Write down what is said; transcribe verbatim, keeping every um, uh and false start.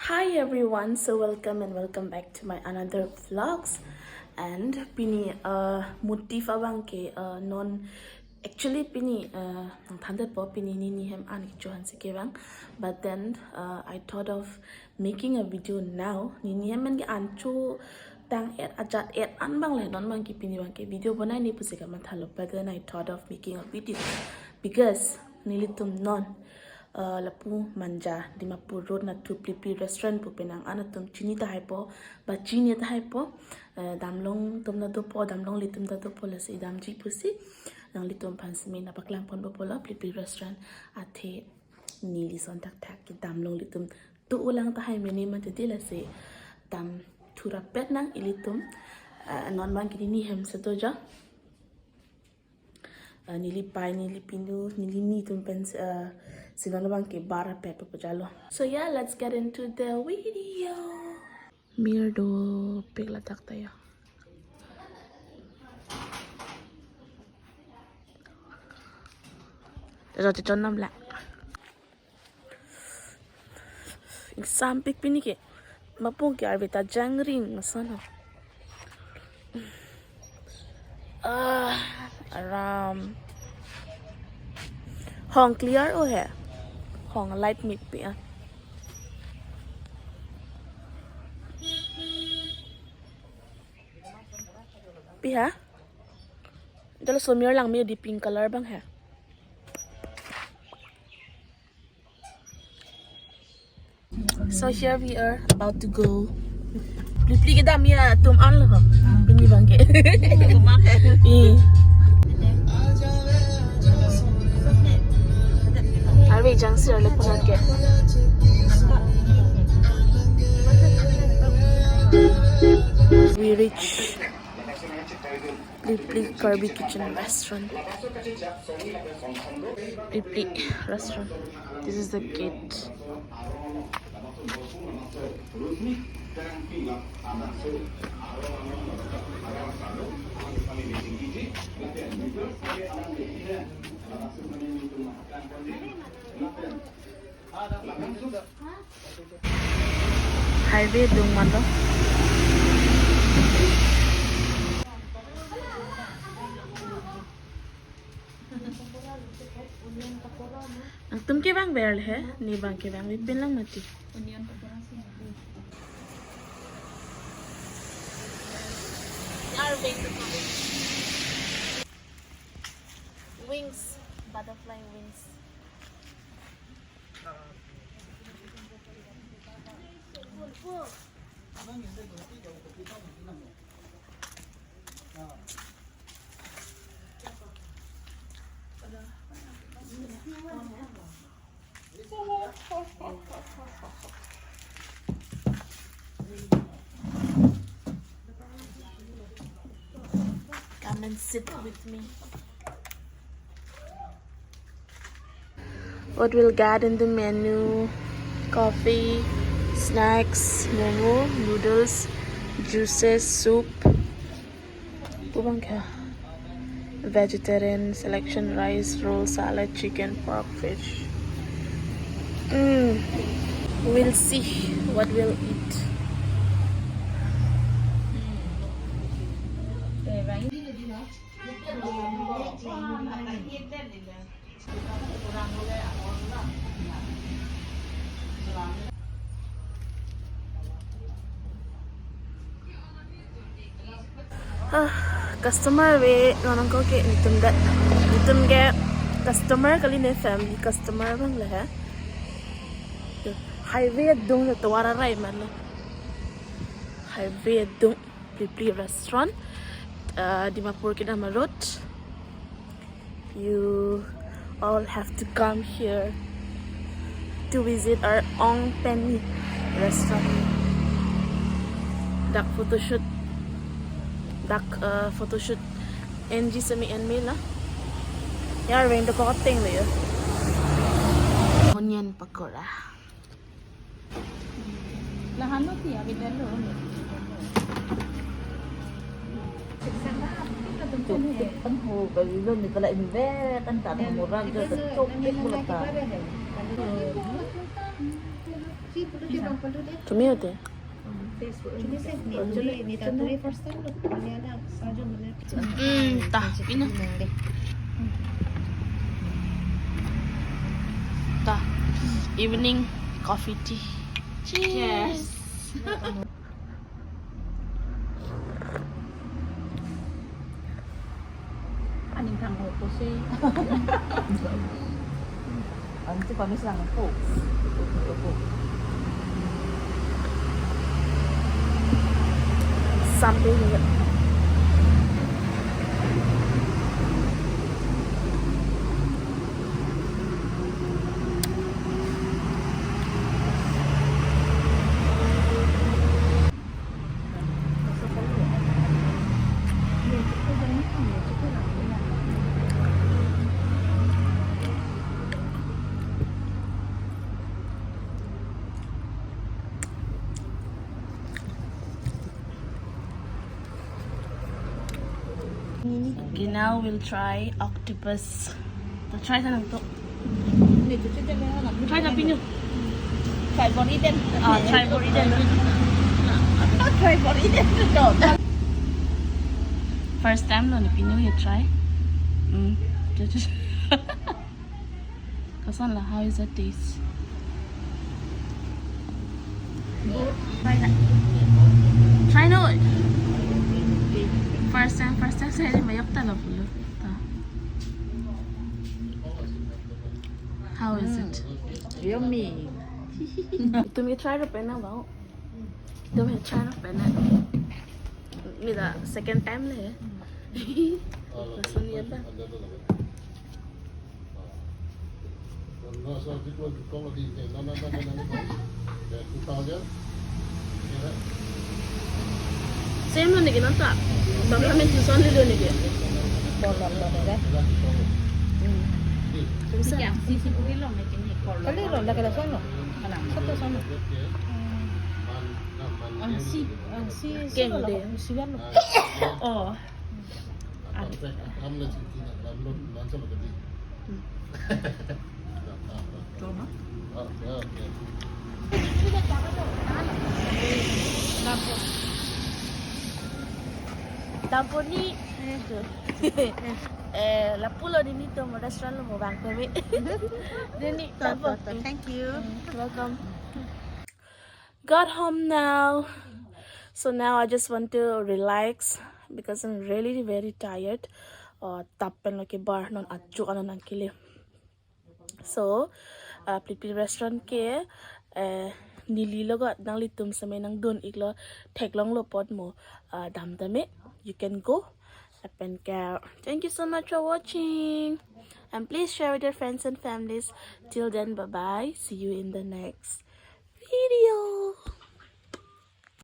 Hi everyone, so welcome and welcome back to my another vlogs. And pini uh, motif abang ke uh, non actually pini uh, nang thandet po pini nini hem an kecho hansi kevang. But then uh, I thought of making a video now. Nini hem an ke an cho tang et ajat et an abang le non abang ke pini abang ke video bonai ni pusi kamatha lo. But then I thought of making a video because nelitum non uh, lapu Manja Dimapur Road na thu Plipli restaurant pu penang an atum chini tahai po ba chini tahai po. Uh, damlong atum ta dopo, damlongle atum ta dopo, lasi damji pusi nanglitum aphan simi nangpaklang ponpo pulo Plipli restaurant. Athe neli son thakthak ke damlongle atum tu ulang tahai mene mati di, lasi dam thurapet nang ilitum. Uh, non abang ke nini hem si doja. Uh, neli pai, neli pinu, neli ni atum pen uh, si non abang ke bar apet papaja lo. So yeah, let's get into the video. Mir dopik ladak ta ya. Jajat chon nam la. Ingsampik pini ke. Mapung ke arve ta jangring masana. Ah, aram. Hong clear o he. Hong light mit pi ah. Pi ha? Jalo somir lang mi di pink color abang he. So here we are about to go. Plipli kedam ya atum an lo. Pini abang ke. I. Arve jangsi arle punat ke. We reach Plipli Karbi Kitchen Restaurant. Plipli Restaurant. This is the gate. Highway adung ma lo. Nangtum ke bang ber he, ne abang ke bang pen lang mati. Wings, butterfly wings. Come and sit with me. What we'll get in the menu: coffee, snacks, momo, noodles, juices, soup. Pu abang ke vegetarian selection: rice, roll, salad, chicken, pork, fish. Mm. We'll see what we'll eat. Ah, customer ave, non ako ke netum det. Netum ke customer kali, ne family customer abang le he. Highway adung le tovar arai man lo. Highway adung. Plipli Restaurant, uh, Dimapur Kedama Road. You all have to come here to visit our Ong Penny restaurant. Dak photoshoot, dak uh, photoshoot N G semi N Mela. Ya, ring the thing le. Onion pakora. Lahan lo tiya, bidal lo. Chupik kan ho, kali lo ni kala inve kan tan hamura jo chupik lo ta. Tumi hote. Hmm, ta, ino. Ta, evening coffee tea. Cheers. Aning thang ho po si. Ang si pamis lang po. Something here. Okay, now we'll try octopus. Try ta nangtum. Try ta pinu. Try bor-i den. Ah, try bor-i den. Try bor-i den. First time lo ne pinu ye try. Hmm. Koson lo, how is the taste? Try na. Try na. First time, first time, saya mayok ta lo pulo. Ta. How is it? Yummy. Tumi try ro pen na ba? Tumi try ro pen na? Mira, second time le. Koson ya ba? Same lo niki nonta? Bang kami tuson dulu niki. Kolor lo deh. Hmm. Bisa. Ya, si si puri lo niki ni kolor. Kali lo, dah kada sono. Satu sono. Ang si, ang si, Kem si lo, deh. Si kan lo. Oh. Tamponi, eh, lapulo nelitum restaurant lo mo bang kami. Neli, tampon. Thank you. Welcome. Got home now. So now I just want to relax because I'm really very tired. Uh, tap pen lo kebar non achuk anon nangkele. So, uh, Plitpli restaurant ke, uh, neli lo got nanglitum seme nangdun iklo theklong lo apot mo, uh, dam dam e. You can go. Lapen ke, thank you so much for watching. And please share with your friends and families. Till then, bye bye. See you in the next video.